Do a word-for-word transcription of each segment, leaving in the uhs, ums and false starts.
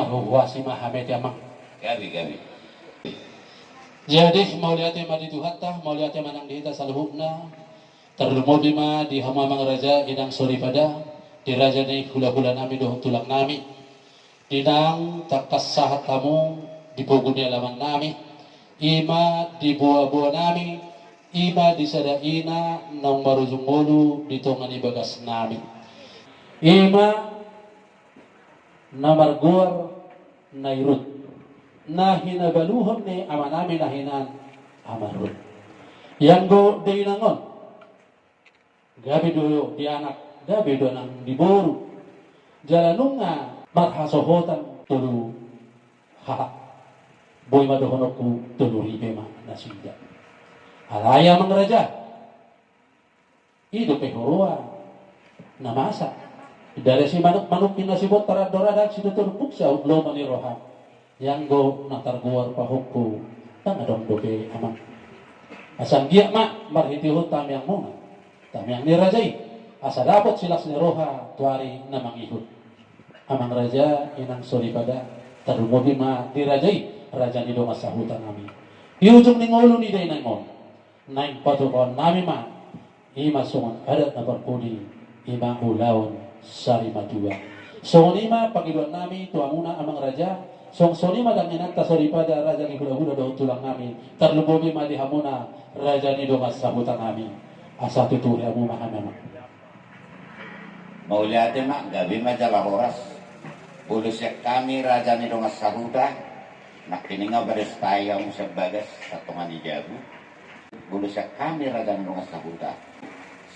Huhuasi ma hami ate amang. Gabe, gabe. Jadi mauliate ma di Tuhanta, mauliate ma nang di hita saluhutna. Tarlumobi ma di hamu amang raja, inang soripada, di raja ni hulahula nami dohot tulang nami. Di naung tangkas sahat hamu di pogu ni alaman nami, i ma di boaboa nami, i ma di sada ina naung marujung ngolu di tonga ni bagas nami. I ma na margoar Nairut, na hinabaluhon ni ama nami na hinan Ama Rut. Ianggo di inang on, gabe do di anak, gabe do nang di boru. Jala nunga marhasohotan tolu halak. Boi ma dohononku tolu ripe ma nasida. Alai amang raja, i dope huroha na masa. Dari si manuk-manuk i na sibontar andor adang situtu buksa lomo ni roha. Ianggo na targoar pahompu, ndang adong dope amang. Asa anggiat ma marhitehon tangiangmuna, tangiang ni raja i, asa dapot silas ni roha tu ari na mangihut. Amang raja, inang soripada, tarlumobi ma di raja i, raja ni dongan sahuta nami. Di ujung ni ngolu ni dainang on, naeng patupaon nami ma, i ma songon adat na parpudi, i ma ulaon sari matua. Songon i ma pangidoan nami tu hamuna amang raja, songon, songon i ma dang inanta soripada, raja ni hulahula dohot tulang nami, tarlumobi ma di hamuna raja ni dongan sahuta nami. Asa tutu hamu ma hami amang. Mauliate ma, gabe ma jala horas. Molo sian hami raja ni dongan sahuta, nangkining nga baris tahi hamu sian bagas, sian tonga ni jabu. Molo sian hami raja ni dongan sahuta,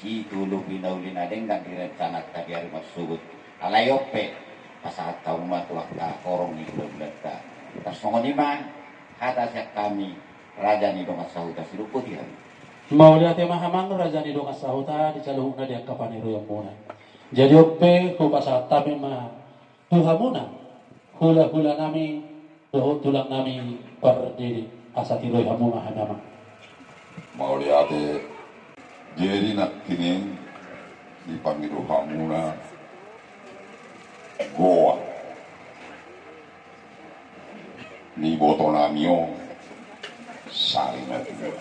situlu pinauli na denggan di rencananta di ari marsogot. Alai on pe, pasahat hamu ma tu angka horong ni hulahulanta. Tarsongon i ma hata sian hami raja ni dongan sahuta, sidok boti hami. Mauliate ma amang raja ni dongan sahuta di saluhutna di angka paniroionmuna. Jadi on pe hupasahat hami ma tu hamuna hulahula nami dohot tulang nami pardidi, asa tiroi hamu ma hami amang. Mauliate. Jadi nangkining dipangido hamuna goar ni iboto nami on sari matua.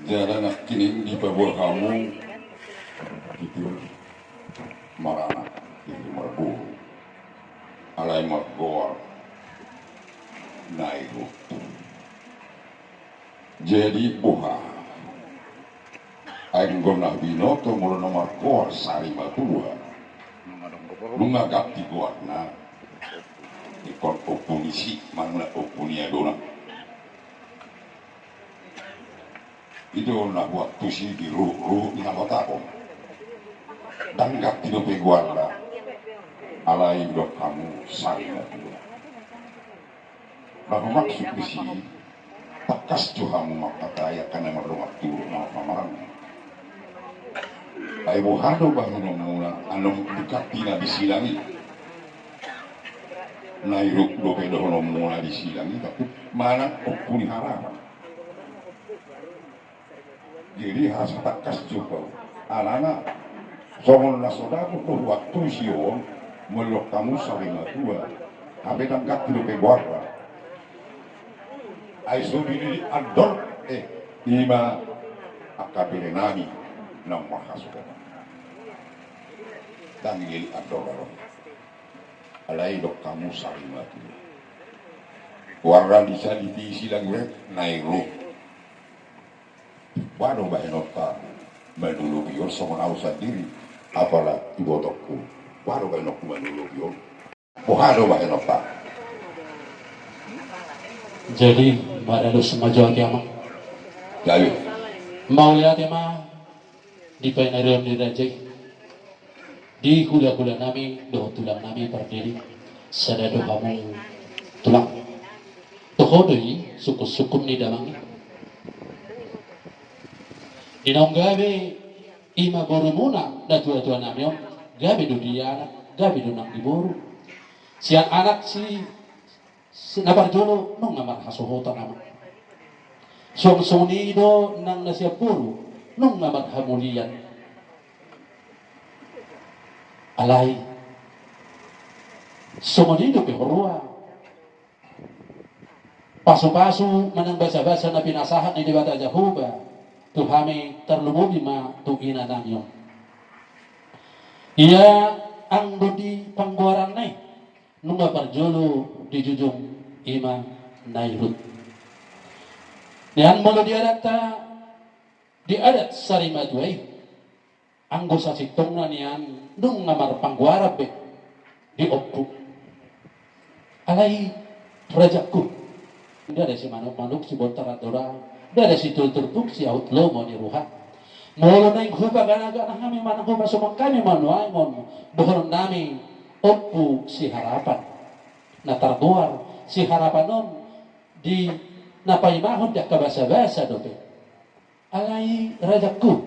Jala nangkining dipaboa hamu, itu maranak, itu marboru. Alai margoar Nairut. Jadi boha? Ai anggo na binoto molo na margoar sari matua, nunga ganti goarna. Ingkon ompu ni si manang ompu ni adona. I do na huantusi di ruhut-ruhut ni habatahon. Ndang ganti dope goarna. Alai didok hamu sari matua. Na humaksud disi, tangkas jo hamu mangkatai angka na mardongan tubu na marhamaranggi. Ai boha do bahenonmuna, anom di ganti na di silang i? Nairut dope dohononmuna di silang i, tapi manang Ompu ni Harapan. Jadi asa tangkas jo hamu. Alana songon na so dapot do huantusi on, molo hamu sari matua, hape ndang ganti dope goarna. Ai so dililit andor, eh, ima angka bere nami na marhasohotan. Ndang dililit andor ro. Alai didok hamu sari matua. Goarna di silang i, Nairut. Boha do bahenonta manolopi on, songon au sandiri, apala ibotongku, boha do bahenonku manolopi on? Boha do bahenonta? Jadi maralus ma jo ate amang. Jadi mauliate ma di panarihon ni raja i. Di hulahula nami dohot tulang nami pardidi, sada do hamu tulang. Toho do i sungkun-sungkun ni damang i. Di naung gabe ima borumuna na tua-tua nami on, gabe do di anak, gabe do nang di boru. Sian anak si Si na parjolo nunga marhasohotan amang. Suang songon i do nang na sian boru nunga marhamulian. Alai Songon i dope horua. Pasupasu manang basabasa na pinasahat ni Debata Jahowa tu hami, tarlumobi ma tu ina nami on. Ia anggo di panggoaranna i, nunga parjolo dijujung i ma na ihut. Nian molo di adatta, di adat sarimatua i, anggo sasintongna nian nunga marpanggoaran be di ompu. Alai rajangku, ndada simanuk-manuk sibontar andora, ndada situluk-tuluk siahut lomo ni roha. Molo naeng hupagana-gana hami manang hupasomok hami ma nuaeng on dohonon nami Ompu Siharapan. Na targoar Siharapan on di na paimahon di angka basabasa dope. Alai rajangku,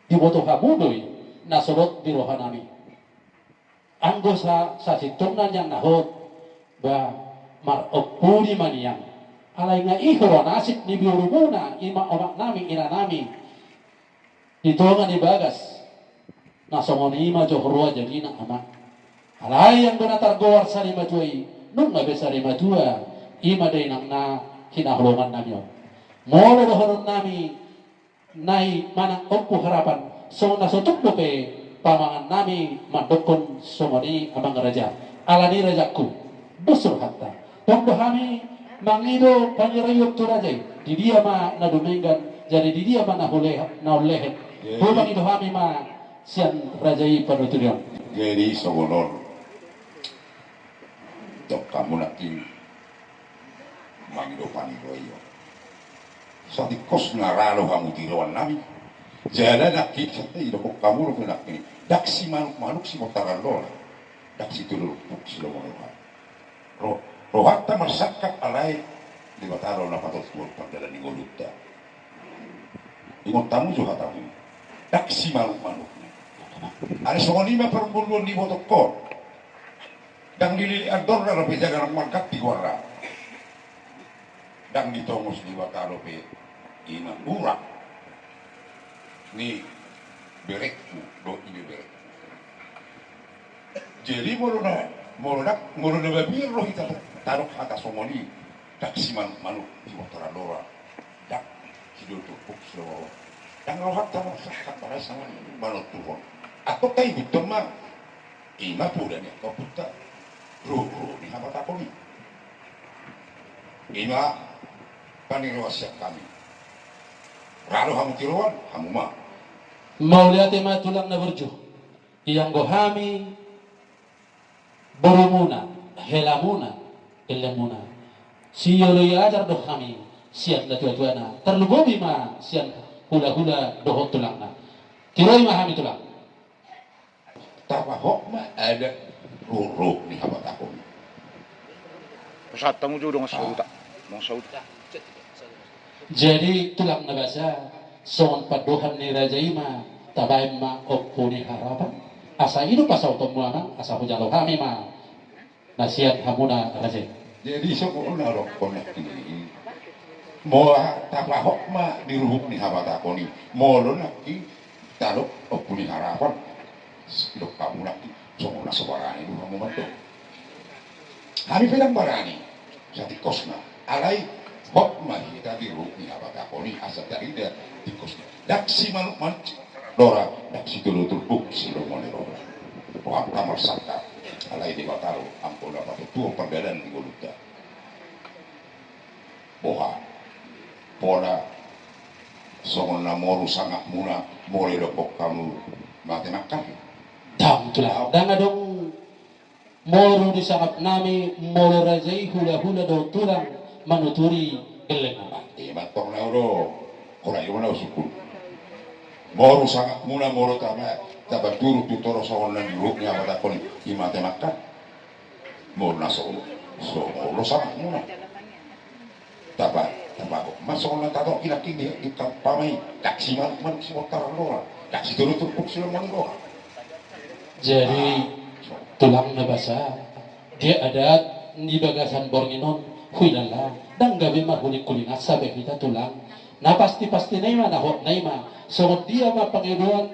diboto hamu do i na so dot di roha nami. Anggo sa, sasintongna nian na hot, ba, marompuni ma nian. Alai nga i huroa nasib ni borumuna, i ma omak nami, ina nami. Di tonga ni bagas, na songon i ma jo huroa jadina, amang. Alai anggo na targoar sarimatua i, nunga be sarimatua, i ma dainangna hinaholongan nami on. Molo dohonon nami, nai manang Ompu Harapan, songon na so tuk dope pamangan nami mandokkon songon i, amang raja. Alani rajangku, dos rohanta. Tong do hami mangido pangidoan tu raja i. Di dia ma na dumenggan, jadi di dia ma na huleh-, na hulehen. Jadi, mangido hami ma sian raja i panuturion. Jadi songon on. Tong hamu nangkin mangido pangidoan i. Satingkos na ra do hamu tiroan nami. Jala nangkin, sai didok hamu do nangkin. Ndang simanuk-manuk sibontar andora. Ndang situluk-tuluk silomo ni roha. Ro-, rohanta marsangkap alai Debata do na patortuhon pardalanan ni ngolunta. Ingot hamu jo hatamu. Ndang simanuk-manuk. Alai songon i ma parngoluon ni ibotongkon. Ndang dilili andorna dope jala ndang marganti goarna. Ndang ditongos Debata dope i ma urat ni berengku dohot ibeberekku. Jadi molo na, molo ndang, molo na mabiar do hita tadok hata songon i, ndang simanuk-manuk sibontar andora, ndang situluk-tuluk silomo ni roha. Ndang rohanta marsangkap alai songon i manontuhon. Antong taihuthon ma. I ma poda ni angka ompunta. Roro ni habatahon i. I ma pangidoan sian hami. Ra do hamu tiroan, hamu ma. Mauliate ma tulang na burju. Ianggo hami borumuna, helamuna, gellengmuna. Sioloi ajar do hami sian natuatuana. Tarlumobi ma sian hulahula dohot tulangna. Tiroi ma hami tulang. Tapahot ma adat roro ni habatahon i. Pesan tamu jo dongan sahuta. Dongan sahuta. Jadi tulang na basa, songon pandohan ni raja i ma, tabaen ma Ompu ni Harapan. Asa i do pasahatonmu amang, asa hujalo hami ma na sian hamuna raja i. Jadi songon na dohonon nangkin i, molo tapahot ma di ruhut ni habatahon i, molo nangkin tadok Ompu ni Harapan, didok hamu nangkin songon na so barani do hamu mandok. Hami pe ndang barani satingkosna. Alai hot ma hita di ruhut ni habatahon i asa tarida tingkosna. Ndang simanuk-manuk sibontar andora, ndang situluk-tuluk silomo ni roha. Rohanta marsangkap alai Debata do anggo na patortuhon pardalanan ni ngolunta. Boha? Pola songon na moru sangapmuna molo didokkon hamu mate mangkali. Ndang tulang, ndang adong moru di sangap nami molo raja i hulahula dohot tulang manuturi gelleng. Ima tong na olo. Ora i do na usungkun. Moru sangapmuna molo taba, taba turu tu toro songon na di ruhut ni habatahon i, i mate mangkali. Molo na so, so molo sangapmuna. Taba, taba, ma songon na tadok i nangkin di, di kampamai, ndang simanuk-manuk sibontar andora, ndang situluk-tuluk silomo ni roha. Jadi, ah, so. Tulang na basa, dia adat di bagasan borngin on, huilala, ndang gabe marhuling-huling asa be hita tulang. Na pasti-pasti na i ma, na hot na i ma, songon dia ma pangidoan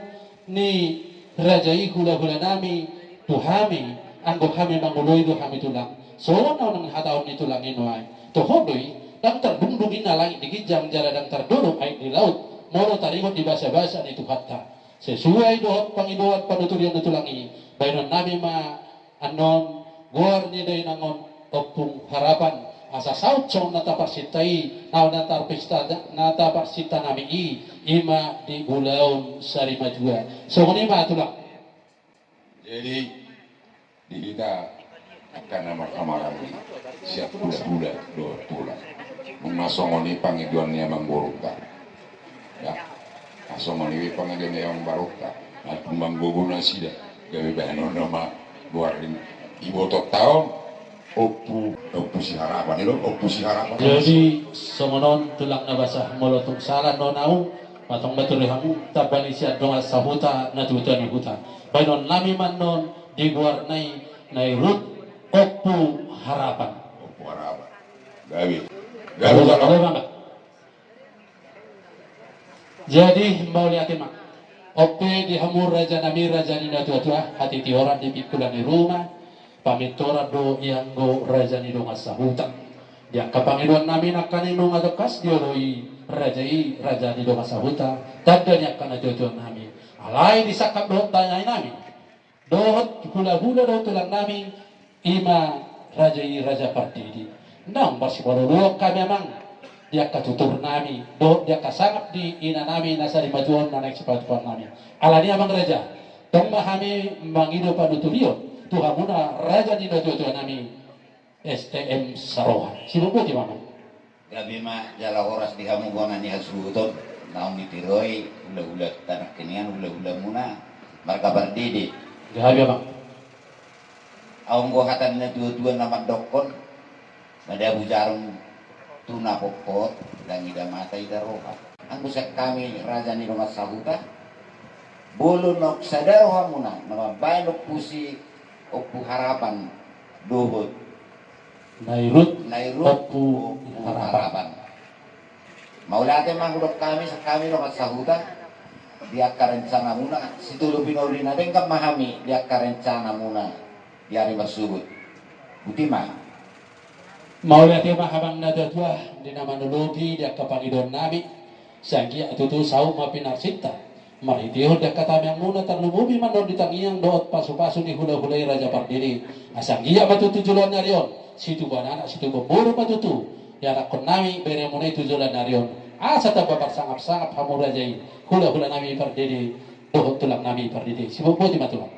ni raja i hulahula nami tu hami, Anggo hami mangoloi do hami tulang, songon na naeng hataon ni tulang i nuaeng. Toho do i, ndang tardungdung inna langit di ginjang jala ndang tardolok aek di laut, molo taringot di basabasa ni Tuhanta. Sesuai dohot pangidoan panuturion ni tulang i, baenon nami ma annon goar ni dainang on Ompung Harapan, asa saut songon na taparsinta i, na, na taparsinta, na taparsinta nami i, i ma di ulaon sari matua. Songon i ma tulang. Jadi, di hita angka na marhamaranggi sian hulahula dohot tulang. Nunga songon i pangidoan ni amangborunta. Ya, songon i pangidoan ni amangborunta. Na tung manggogo nasida, gabe bahenonna ma goar ni ibotonta on. Ompu, Ompu Siharapan, i do, Ompu Siharapan. Jadi, songon on tulang na basa, molo tung sala annon au, ma tong ma tu roha hamu, tamba ni sian dongan sahuta, natuatua ni huta. Baenon nami ma annon di goarna i, Nairut Ompu Harapan. Ompu Harapan. Gabe. Gabe, gabe, gabe, gabe. Jadi, mauliate ma. On pe di hamu raja nami, raja ni natuatua, hatitihoran di pingkulan ni ruma, pamintoran do i anggo raja ni dongan sahuta. Di angka pangidoan nami nangkaning nunga tangkas dioloi raja i, raja ni dongan sahuta, tanda ni angka natuatua nami. Alai disangkap dohot dainang nami, dohot hulahula dohot tulang nami, i ma raja i Raja Pardede. Naung marsimaloloan hami amang, di angka tutur nami, dohot di angka sangap ni ina nami na sari matua on na naeng sipatupaon nami. Alani i amang raja, tong ma hami mangido panuturion tu hamuna raja ni natuatua nami, S T M Saroha. Siboan boti ma amang. Gabe ma jala horas di hamu bona ni hasuhuton, naung ditiroi hulahula tano nangkiningan, hulahulamuna marga Pardede. Gabe amang. Anggo hata ni natuatua na mandokkon, madabu jarum tu na pokhot, ndang ida mata ida roha. Anggo sian hami raja ni dongan sahuta, molo naung sada rohamuna na mambaen Ompu si, Ompu Harapan dohot Nairut, Nairut Ompu, Ompu Harapan. Harapan. Mauliate ma hudok hami, sian hami dongan sahuta, di angka rencanamuna, sitolopi na uli na denggan ma hami di angka rencanamuna di ari marsogot. Boti ma. Mauliate ma amang natuatua, di na manolopi di angka pangidoan nami, sai anggiat tutu saut ma pinarsinta. Marhitehon di angka tangiangmuna tarlumobi ma annon di tangiang dohot pasupasu ni hulahula i Raja Pardede. Asa anggiat ma tutu joloan ni ari on, situbuan anak situbuan boru ma tutu ianakkon nami beremuna i tu joloan ni ari on. Asa tamba marsangapsangap hamu raja i, hulahula nami Pardede, dohot tulang nami Pardede. Siboan boti ma tulang.